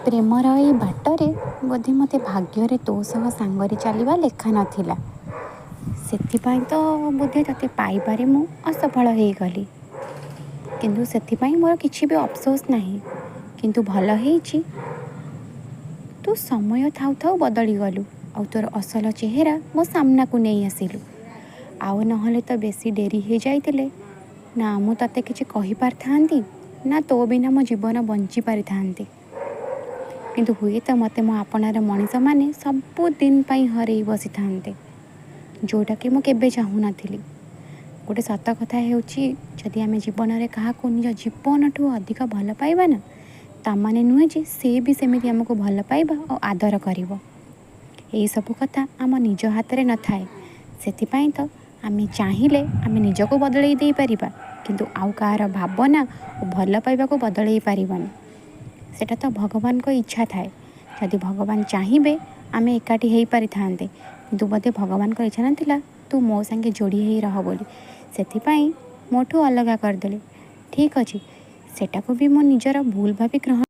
ପ୍ରେମର ଏଇ ବାଟରେ ବୋଧେ ମୋତେ ଭାଗ୍ୟରେ ତୋ ସହ ସାଙ୍ଗରେ ଚାଲିବା ଲେଖା ନଥିଲା। ସେଥିପାଇଁ ତ ବୋଧେ ତୋତେ ପାଇବାରେ ମୁଁ ଅସଫଳ ହେଇଗଲି। କିନ୍ତୁ ସେଥିପାଇଁ ମୋର କିଛି ବି ଅଫସୋସ ନାହିଁ। କିନ୍ତୁ ଭଲ ହେଇଛି, ତୁ ସମୟ ଥାଉ ଥାଉ ବଦଳିଗଲୁ ଆଉ ତୋର ଅସଲ ଚେହେରା ମୋ ସାମ୍ନାକୁ ନେଇ ଆସିଲୁ। ଆଉ ନହେଲେ ତ ବେଶୀ ଡେରି ହେଇଯାଇଥିଲେ ନା ମୁଁ ତୋତେ କିଛି କହିପାରିଥାନ୍ତି, ନା ତୋ ବିନା ମୋ ଜୀବନ ବଞ୍ଚି ପାରିଥାନ୍ତି। କିନ୍ତୁ ହୁଏତ ମୋତେ ମୋ ଆପଣାର ମଣିଷମାନେ ସବୁଦିନ ପାଇଁ ହରେଇ ବସିଥାନ୍ତେ, ଯେଉଁଟାକି ମୁଁ କେବେ ଚାହୁଁନଥିଲି। ଗୋଟେ ସତ କଥା ହେଉଛି, ଯଦି ଆମେ ଜୀବନରେ କାହାକୁ ନିଜ ଜୀବନଠୁ ଅଧିକ ଭଲ ପାଇବା ନା, ତା'ମାନେ ନୁହେଁ ଯେ ସେ ବି ସେମିତି ଆମକୁ ଭଲ ପାଇବା ଆଉ ଆଦର କରିବ। ଏଇସବୁ କଥା ଆମ ନିଜ ହାତରେ ନଥାଏ। ସେଥିପାଇଁ ତ ଆମେ ଚାହିଁଲେ ଆମେ ନିଜକୁ ବଦଳେଇ ଦେଇପାରିବା, କିନ୍ତୁ ଆଉ କାହାର ଭାବନା ଓ ଭଲ ପାଇବାକୁ ବଦଳେଇ ପାରିବାନି। ସେଇଟା ତ ଭଗବାନଙ୍କ ଇଚ୍ଛା ଥାଏ। ଯଦି ଭଗବାନ ଚାହିଁବେ, ଆମେ ଏକାଠି ହେଇପାରିଥାନ୍ତେ। କିନ୍ତୁ ବୋଧେ ଭଗବାନଙ୍କ ଇଚ୍ଛା ନଥିଲା ତୁ ମୋ ସାଙ୍ଗେ ଯୋଡ଼ି ହେଇ ରହ ବୋଲି, ସେଥିପାଇଁ ମୋଠୁ ଅଲଗା କରିଦେଲେ। ଠିକ୍ ଅଛି, ସେଟାକୁ ବି ମୁଁ ନିଜର ଭୁଲ ଭାବି ଗ୍ରହଣ